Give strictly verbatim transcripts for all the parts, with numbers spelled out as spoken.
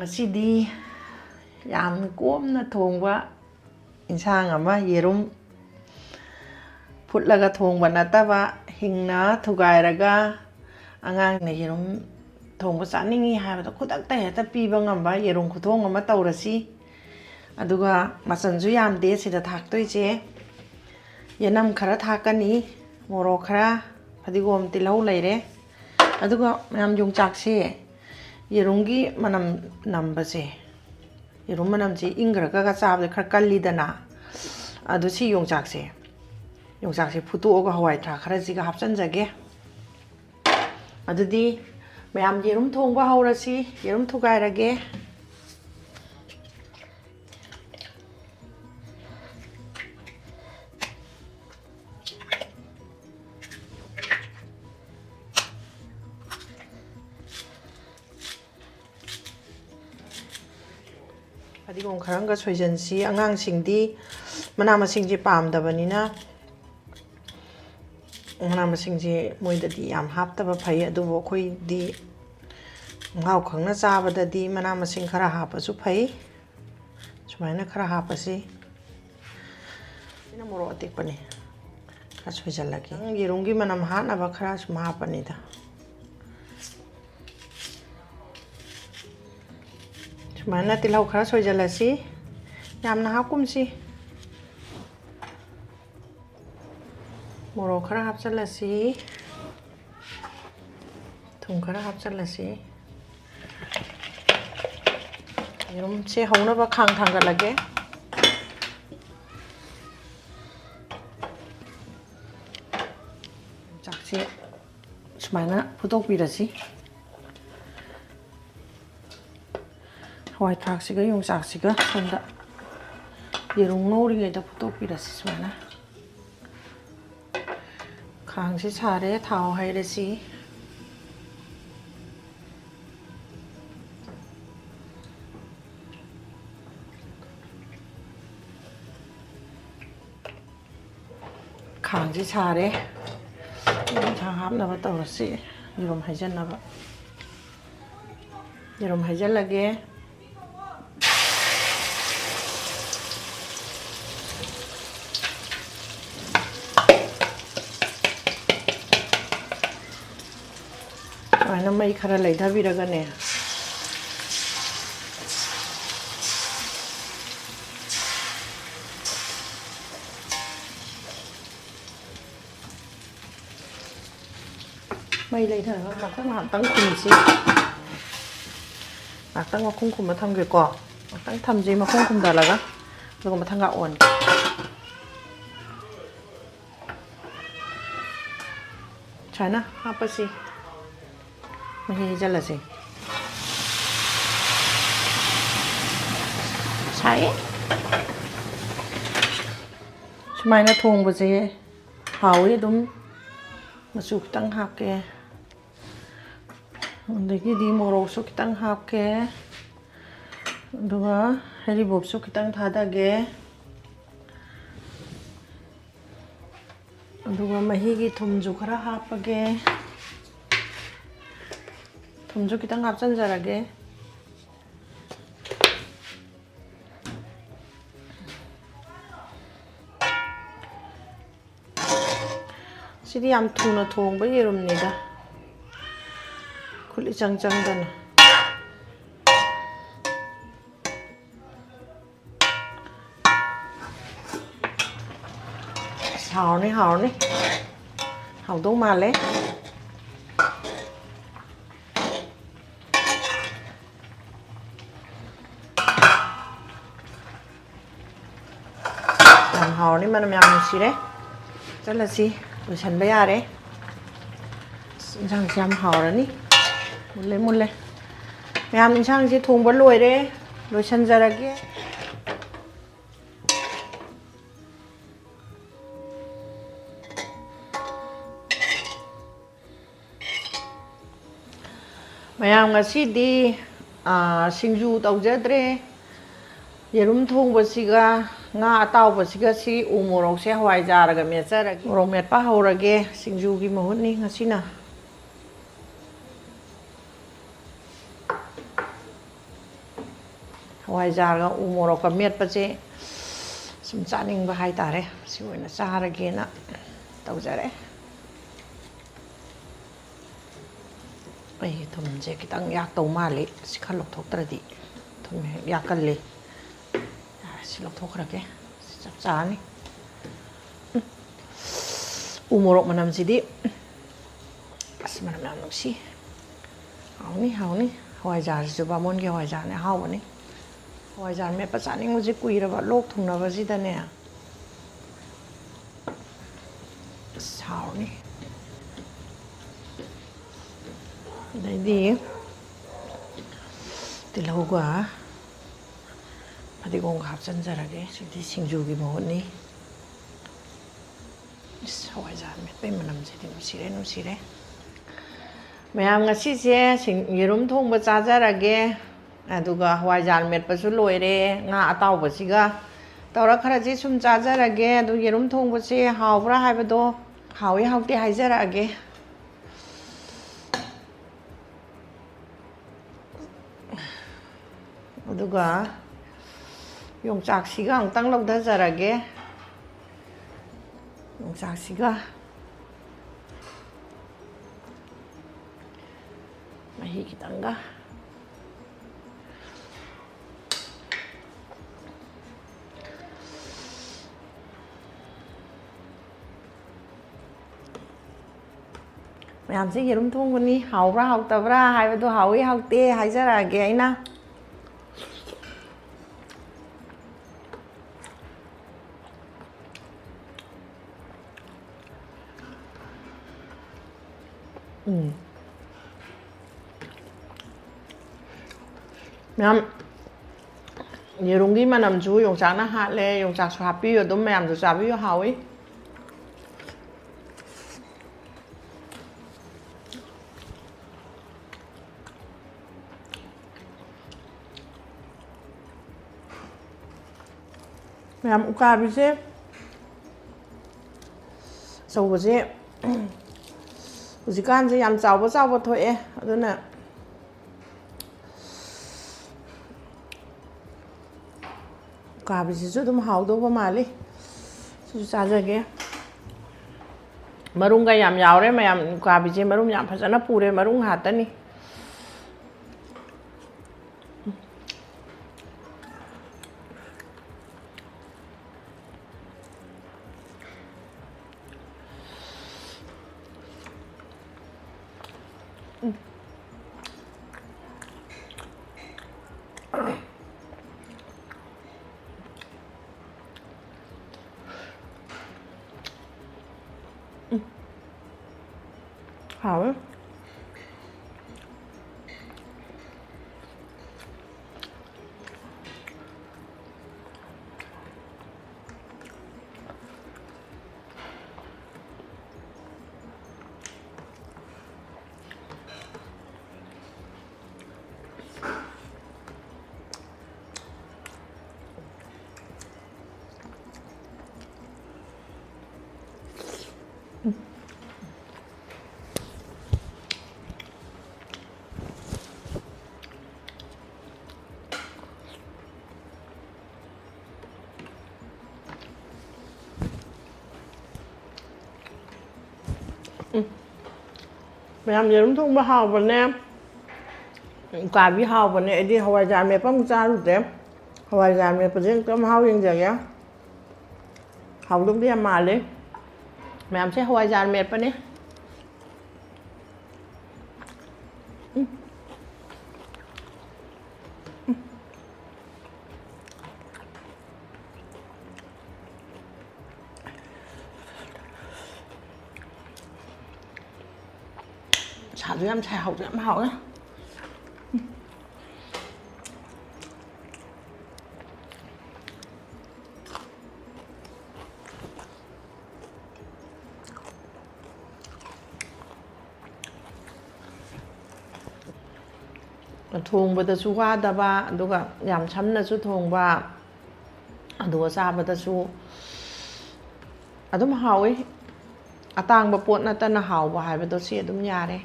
ꯉꯁꯤꯗꯤ ꯌꯥꯝ ꯀꯣꯝꯅ ꯊꯣꯡꯕ ꯏꯟꯁꯥꯡ ꯑꯃ, ꯌꯦꯔꯨꯝ ꯐꯨꯠꯂꯒ ꯊꯣꯡꯕ ꯅꯠꯇꯕ, ꯍꯤꯡꯅ ꯊꯨꯒꯥꯏꯔꯒ ꯑꯉꯥꯡꯅ ꯌꯦꯔꯨꯝ ꯊꯣꯡꯕ ꯆꯥꯅꯤꯡꯉꯤ ꯍꯥꯏꯕꯗ ꯈꯨꯗꯛꯇ ꯍꯦꯛꯇ ꯄꯤꯕ ꯉꯝꯕ ꯌꯦꯔꯨꯝ ꯈꯨꯊꯣꯡ ꯑꯃ ꯇꯧꯔꯁꯤ꯫ ꯑꯗꯨꯒ ꯃꯆꯜꯁꯨ ꯌꯥꯝꯗꯦ ꯁꯤꯗ ꯊꯥꯛꯇꯣꯏꯁꯦ꯫ ꯌꯦꯅꯝ ꯈꯔ ꯊꯥꯛꯀꯅꯤ, ꯃꯣꯔꯣꯛ ꯈꯔ, ꯐꯗꯤꯒꯣꯝ, ꯇꯤꯜꯍꯧ ꯂꯩꯔꯦ꯫ ꯑꯗꯨꯒ ꯃꯌꯥꯝ, ꯌꯣꯡꯆꯥꯛꯁꯦ ꯌꯦꯔꯨꯝꯒꯤ ꯃꯅꯝ ꯅꯝꯕꯁꯦ, ꯌꯦꯔꯨꯝ ꯃꯅꯝꯁꯦ ꯏꯪꯈ꯭ꯔꯒ ꯆꯥꯕꯗ ꯈꯔ ꯀꯜꯂꯤꯗꯅ꯫ ꯑꯗꯨ ꯁꯤ ꯌꯣꯡꯆꯥꯛꯁꯦ, ꯌꯣꯡꯆꯥꯛꯁꯦ ꯐꯨꯠꯇꯣꯛꯑꯒ ꯍꯋꯥꯏ ꯊ꯭ꯔꯥꯛ ꯈꯔꯁꯤꯒ ꯍꯥꯞꯆꯤꯟꯖꯒꯦ꯫ ꯑꯗꯨꯗꯤ ꯃꯌꯥꯝ, ꯌꯦꯔꯨꯝ ꯊꯣꯡꯕ ꯍꯧꯔꯁꯤ꯫ ꯌꯦꯔꯨꯝ ꯊꯨꯒꯥꯏꯔꯒꯦ꯫ ꯐꯗꯤꯒꯣꯝ ꯈꯔ ꯑꯃꯒ ꯁꯣꯏꯖꯟꯁꯤ꯫ ꯑꯉꯥꯡꯁꯤꯡꯗꯤ ꯃꯅꯥ ꯃꯁꯤꯡꯁꯦ ꯄꯥꯝꯗꯕꯅꯤꯅ, ꯃꯅꯥ ꯃꯁꯤꯡꯁꯦ ꯃꯣꯏꯗꯗꯤ ꯌꯥꯝ ꯍꯥꯞꯇꯕ ꯐꯩ, ꯑꯗꯨꯕꯨ ꯑꯩꯈꯣꯏꯗꯤ ꯃꯍꯥꯎ ꯈꯪꯅ ꯆꯥꯕꯗꯗꯤ ꯃꯅꯥ ꯃꯁꯤꯡ ꯈꯔ ꯍꯥꯞꯄꯁꯨ ꯐꯩ꯫ ꯁꯨꯃꯥꯏꯅ ꯈꯔ ꯍꯥꯞꯄꯁꯤ꯫ ꯁꯤꯅ ꯃꯣꯔꯣꯛ ꯑꯇꯦꯛꯄꯅꯤ, ꯈꯔ ꯁꯣꯏꯖꯜꯂꯒꯦ꯫ ꯌꯦꯔꯨꯝꯒꯤ ꯃꯅꯝ ꯍꯥꯠꯅꯕ ꯈꯔ ꯁꯨꯝ ꯍꯥꯞꯄꯅꯤꯗ꯫ ꯁꯨꯃꯥꯏꯅ ꯇꯤꯜꯍꯧ ꯈꯔ ꯁꯣꯏꯖꯜꯂꯁꯤ, ꯌꯥꯝꯅ ꯍꯥꯞꯀꯨꯝꯁꯤ꯫ ꯃꯣꯔꯣꯛ ꯈꯔ ꯍꯥꯞꯆꯤꯜꯂꯁꯤ, ꯊꯨꯝ ꯈꯔ ꯍꯥꯞꯆꯤꯜꯂꯁꯤ꯫ ꯌꯦꯔꯨꯝꯁꯦ ꯍꯧꯅꯕ ꯈꯥꯡ ꯊꯥꯡꯒꯠꯂꯒꯦ꯫ ꯆꯥꯛꯁꯦ ꯁꯨꯃꯥꯏꯅ ꯐꯨꯠꯇꯣꯛꯄꯤꯔꯁꯤ꯫ ꯍꯋꯥꯏ ꯊ꯭ꯔꯥꯛꯁꯤꯒ ꯌꯣꯡꯆꯥꯛꯁꯤꯒ ꯁꯣꯝꯗ ꯌꯦꯔꯨꯝ ꯉꯧꯔꯤꯉꯩꯗ ꯐꯨꯠꯇꯣꯛꯄꯤꯔꯁꯤ ꯁꯨꯃꯥꯏꯅ꯫ ꯈꯥꯡꯁꯤ ꯁꯥꯔꯦ, ꯊꯥꯎ ꯍꯩꯔꯁꯤ꯫ ꯈꯥꯡꯁꯤ ꯁꯥꯔꯦ꯫ ꯌꯦꯟꯁꯥꯡ ꯍꯥꯞꯅꯕ ꯇꯧꯔꯁꯤ꯫ ꯌꯦꯔꯨꯝ ꯍꯩꯖꯟꯅꯕ꯫ ꯌꯦꯔꯨꯝ ꯍꯩꯖꯜꯂꯒꯦ꯫ ꯃꯩ ꯈꯔ ꯂꯩꯊꯕꯤꯔꯒꯅꯦ꯫ ꯃꯩ ꯂꯩꯊꯔꯒ ꯉꯥꯛꯇꯪ, ꯉꯥꯏꯍꯥꯛꯇꯪ ꯈꯨꯝꯁꯤ꯫ ꯉꯥꯏꯍꯥꯛꯇꯪ ꯃꯈꯨꯝ ꯈꯨꯝꯃ ꯊꯝꯒꯦꯀꯣ꯫ ꯉꯥꯛꯇꯪ ꯊꯝꯁꯤ ꯃꯈꯨꯝ ꯈꯨꯝꯖꯤꯜꯂꯒ, ꯑꯗꯨꯒ ꯃꯊꯪꯒ ꯑꯣꯟꯒꯦ꯫ ꯁꯨꯃꯥꯏꯅ ꯍꯥꯞꯄꯁꯤ꯫ ꯃꯍꯤ ꯍꯩꯖꯤꯜꯂꯁꯤ꯫ ꯁꯥꯏꯌꯦ꯫ ꯁꯨꯃꯥꯏꯅ ꯊꯣꯡꯕꯁꯦ ꯍꯥꯎꯋꯤ ꯑꯗꯨꯝ꯫ ꯃꯆꯨ ꯈꯤꯇꯪ ꯍꯥꯞꯀꯦ꯫ ꯑꯗꯒꯤꯗꯤ ꯃꯣꯔꯣꯛꯁꯨ ꯈꯤꯇꯪ ꯍꯥꯞꯀꯦ꯫ ꯑꯗꯨꯒ ꯍꯔꯤꯕꯣꯞꯁꯨ ꯈꯤꯇꯪ ꯊꯥꯗꯒꯦ꯫ ꯑꯗꯨꯒ ꯃꯍꯤꯒꯤ ꯊꯨꯝꯁꯨ ꯈꯔ ꯍꯥꯞꯄꯒꯦ꯫ ꯊꯨꯝꯁꯨ ꯈꯤꯇꯪ ꯍꯥꯞꯆꯤꯟꯖꯔꯒꯦ꯫ ꯁꯤꯗꯤ ꯌꯥꯝ ꯊꯨꯅ ꯊꯣꯡꯕ ꯌꯦꯔꯨꯝꯅꯤꯗ, ꯈꯨꯠ ꯏꯆꯪ ꯆꯪꯗꯅ꯫ ꯑꯁ, ꯍꯥꯎꯔꯅꯤ, ꯍꯥꯎꯔꯅꯤ꯫ ꯍꯥꯎꯗꯧ ꯃꯥꯜꯂꯦ꯫ ꯌꯥꯝ ꯍꯥꯎꯔꯅꯤ, ꯃꯅꯝ ꯌꯥꯝ ꯅꯨꯡꯁꯤꯔꯦ꯫ ꯆꯠꯂꯁꯤ, ꯂꯣꯏꯁꯟꯕ ꯌꯥꯔꯦ꯫ ꯑꯁ, ꯏꯟꯁꯥꯡꯁꯦ ꯌꯥꯝ ꯍꯥꯎꯔꯅꯤ꯫ ꯃꯨꯜꯂꯦ, ꯃꯨꯜꯂꯦ꯫ ꯃꯌꯥꯝ, ꯏꯟꯁꯥꯡꯁꯦ ꯊꯣꯡꯕ ꯂꯣꯏꯔꯦ, ꯂꯣꯏꯁꯟꯖꯔꯒꯦ꯫ ꯃꯌꯥꯝ, ꯉꯁꯤꯗꯤ, ꯑꯥ, ꯁꯤꯡꯖꯨ ꯇꯧꯖꯗ꯭ꯔꯦ꯫ ꯌꯦꯔꯨꯝ ꯊꯣꯡꯕꯁꯤꯒ ꯉꯥ ꯑꯇꯥꯎꯕꯁꯤꯒ ꯁꯤ ꯎ ꯃꯣꯔꯣꯛꯁꯦ ꯍꯋꯥꯏꯖꯥꯔꯒ ꯃꯦꯠꯆꯔꯒꯦ꯫ ꯃꯣꯔꯣꯛ ꯃꯦꯠꯄ ꯍꯧꯔꯒꯦ꯫ ꯁꯤꯡꯖꯨꯒꯤ ꯃꯍꯨꯠꯅꯤ ꯉꯁꯤꯅ꯫ ꯍꯋꯥꯏꯖꯥꯔꯒ ꯎ ꯃꯣꯔꯣꯛꯀ ꯃꯦꯠꯄꯁꯦ ꯁꯨꯝ ꯆꯥꯅꯤꯡꯕ ꯍꯥꯏꯇꯥꯔꯦ꯫ ꯁꯤ ꯑꯣꯏꯅ ꯆꯥꯔꯒꯦꯅ ꯇꯧꯖꯔꯦ꯫ ꯑꯩꯒꯤ ꯊꯨꯝꯁꯦ ꯈꯤꯇꯪ ꯌꯥꯛꯇꯧ ꯃꯥꯜꯂꯤ꯫ ꯁꯤ ꯈꯔ ꯂꯧꯊꯣꯛꯇ꯭ꯔꯗꯤ ꯊꯨꯝ ꯍꯦꯛ ꯌꯥꯛꯀꯜꯂꯤ꯫ ꯁꯤ ꯂꯧꯊꯣꯛꯈ꯭ꯔꯒꯦ꯫ ꯁꯤ ꯆꯞ ꯆꯥꯔꯅꯤ꯫ ꯎꯝ꯫ ꯎ ꯃꯣꯔꯣꯛ ꯃꯅꯝꯁꯤꯗꯤ, ꯑꯁ, ꯃꯅꯝ ꯌꯥꯝ ꯅꯨꯡꯁꯤ꯫ ꯍꯥꯎꯅꯤ, ꯍꯥꯎꯅꯤ꯫ ꯍꯋꯥꯏꯖꯥꯔꯁꯤꯁꯨ ꯕꯥꯃꯣꯟꯒꯤ ꯍꯋꯥꯏꯖꯥꯔꯅꯦ, ꯑꯍꯥꯎꯕꯅꯤ꯫ ꯍꯋꯥꯏꯖꯥꯔ ꯃꯦꯠꯄ ꯆꯥꯅꯤꯡꯕꯁꯤ ꯀꯨꯏꯔꯕ, ꯂꯣꯛ ꯊꯨꯡꯅꯕꯁꯤꯗꯅꯦ꯫ ꯑꯁ, ꯍꯥꯎꯅꯤ꯫ ꯑꯗꯩꯗꯤ ꯇꯤꯜꯍꯧꯒ ꯐꯗꯤꯒꯣꯝꯒ ꯍꯥꯞꯆꯤꯟꯖꯔꯒꯦ꯫ ꯁꯤꯗꯤ ꯁꯤꯡꯖꯨꯒꯤ ꯃꯍꯨꯠꯅꯤ꯫ ꯏꯁ, ꯍꯋꯥꯏꯖꯥꯔ ꯃꯦꯠꯄꯩ ꯃꯅꯝꯁꯤꯗꯤ ꯅꯨꯡꯁꯤꯔꯦ, ꯅꯨꯡꯁꯤꯔꯦ꯫ ꯃꯌꯥꯝ, ꯉꯁꯤꯁꯦ ꯁꯤꯡ-, ꯌꯦꯔꯨꯝ ꯊꯣꯡꯕ ꯆꯥꯖꯔꯒꯦ꯫ ꯑꯗꯨꯒ ꯍꯋꯥꯏꯖꯥꯔ ꯃꯦꯠꯄꯁꯨ ꯂꯣꯏꯔꯦ꯫ ꯉꯥ ꯑꯇꯥꯎꯕꯁꯤꯒ ꯇꯧꯔ ꯈꯔꯁꯤ ꯁꯨꯝ ꯆꯥꯖꯔꯒꯦ꯫ ꯑꯗꯨ ꯌꯦꯔꯨꯝ ꯊꯣꯡꯕꯁꯦ ꯍꯥꯎꯕ꯭ꯔꯥ ꯍꯥꯏꯕꯗꯣ, ꯍꯥꯎꯏ ꯍꯥꯎꯇꯦ ꯍꯥꯏꯖꯔꯛꯑꯒꯦ꯫ ꯑꯗꯨꯒ ꯌꯣꯡꯆꯥꯛꯁꯤꯒ ꯑꯃꯨꯛꯇꯪ ꯂꯧꯊꯖꯔꯒꯦ꯫ ꯌꯣꯡꯆꯥꯛꯁꯤꯒ ꯃꯍꯤ ꯈꯤꯇꯪꯒ꯫ ꯃꯌꯥꯝꯁꯦ ꯌꯦꯔꯨꯝ ꯊꯣꯡꯕꯅꯤ, ꯍꯥꯎꯕ꯭ꯔꯥ ꯍꯥꯎꯇꯕ꯭ꯔꯥ ꯍꯥꯏꯕꯗꯣ, ꯍꯥꯎꯏ ꯍꯥꯎꯇꯦ ꯍꯥꯏꯖꯔꯛꯑꯒꯦ ꯑꯩꯅ꯫ ꯎꯝ꯫ ꯃꯌꯥꯝ, ꯌꯦꯔꯨꯝꯒꯤ ꯃꯅꯝꯁꯨ ꯌꯣꯡꯆꯥꯛꯅ ꯍꯥꯠꯂꯦ꯫ ꯌꯣꯡꯆꯥꯛꯁꯨ ꯍꯥꯞꯄꯤꯌꯨ ꯑꯗꯨꯝ, ꯃꯌꯥꯝꯁꯨ ꯆꯥꯕꯤꯌꯨ, ꯍꯥꯎꯏ꯫ ꯃꯌꯥꯝ, ꯎꯀꯥꯕꯤꯁꯦ ꯑꯆꯧꯕꯁꯦ ꯍꯧꯖꯤꯛꯀꯥꯟꯁꯦ ꯌꯥꯝ ꯆꯥꯎꯕ ꯆꯥꯎꯕ ꯊꯣꯛꯑꯦ, ꯑꯗꯨꯅ ꯎꯀꯥꯕꯤꯁꯤꯁꯨ ꯑꯗꯨꯝ ꯍꯥꯎꯗꯧꯕ ꯃꯥꯜꯂꯤ꯫ ꯁꯤꯁꯨ ꯆꯥꯖꯒꯦ꯫ ꯃꯔꯨꯝꯒ ꯌꯥꯝ ꯌꯥꯎꯔꯦ ꯃꯌꯥꯝ, ꯎꯀꯥꯕꯤꯁꯦ ꯃꯔꯨꯝ ꯌꯥꯝ ꯐꯖꯅ ꯄꯨꯔꯦ, ꯃꯔꯨꯝ ꯉꯥꯛꯇꯅꯤ꯫ ꯍꯥꯎꯋꯦ꯫ ꯎꯝ꯫ ꯃꯌꯥꯝ ꯌꯦꯔꯨꯝ ꯊꯣꯡꯕ ꯍꯥꯎꯕꯅꯦ꯫ ꯎꯀꯥꯕꯤ ꯍꯥꯎꯕꯅꯦ꯫ ꯑꯩꯗꯤ ꯍꯋꯥꯏꯖꯥꯔ ꯃꯦꯠꯄ ꯑꯃꯨꯛ ꯆꯥꯔꯨꯗꯦ꯫ ꯍꯋꯥꯏꯖꯥꯔ ꯃꯦꯠꯄꯁꯦ ꯑꯝꯇ ꯃꯍꯥꯎ ꯌꯦꯡꯖꯒꯦ꯫ ꯍꯥꯎꯗꯧꯗꯤ ꯌꯥꯝ ꯃꯥꯜꯂꯦ꯫ ꯃꯌꯥꯝꯁꯦ ꯍꯋꯥꯏꯖꯥꯔ ꯃꯦꯠꯄꯅꯦ꯫ ꯎꯝ꯫ ꯁꯥꯁꯨ ꯌꯥꯝ ꯁꯥꯏ, ꯍꯥꯎꯁꯨ ꯌꯥꯝ ꯍꯥꯎꯋꯦ꯫ ꯊꯣꯡꯕꯗꯁꯨ ꯋꯥꯗꯕ, ꯑꯗꯨꯒ ꯌꯥꯝ ꯁꯝꯅꯁꯨ ꯊꯣꯡꯕ, ꯑꯗꯨꯒ ꯆꯥꯕꯗꯁꯨ ꯑꯗꯨꯝ ꯍꯥꯎꯋꯤ꯫ ꯑꯇꯥꯡꯕ ꯄꯣꯠ ꯅꯠꯇꯅ ꯍꯥꯎꯕ ꯍꯥꯏꯕꯗꯣ ꯁꯤ ꯑꯗꯨꯝ ꯌꯥꯔꯦ꯫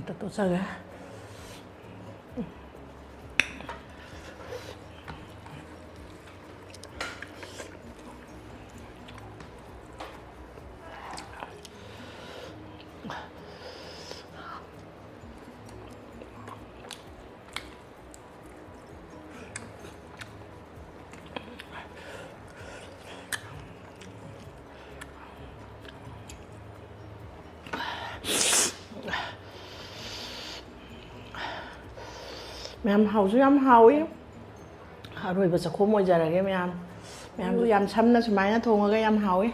ꯑꯝꯇ ꯇꯣꯠꯆꯒꯦ꯫ ꯃꯌꯥꯝ ꯍꯥꯎꯁꯨ ꯌꯥꯝ ꯍꯥꯎꯏ꯫ ꯑꯔꯣꯏꯕ ꯆꯥꯛꯈꯣꯝ ꯑꯣꯏꯖꯔꯒꯦ ꯃꯌꯥꯝ꯫ ꯃꯌꯥꯝꯁꯨ ꯌꯥꯝ ꯁꯝꯅ ꯁꯨꯃꯥꯏꯅ ꯊꯣꯡꯉꯒ ꯌꯥꯝ ꯍꯥꯎꯏ꯫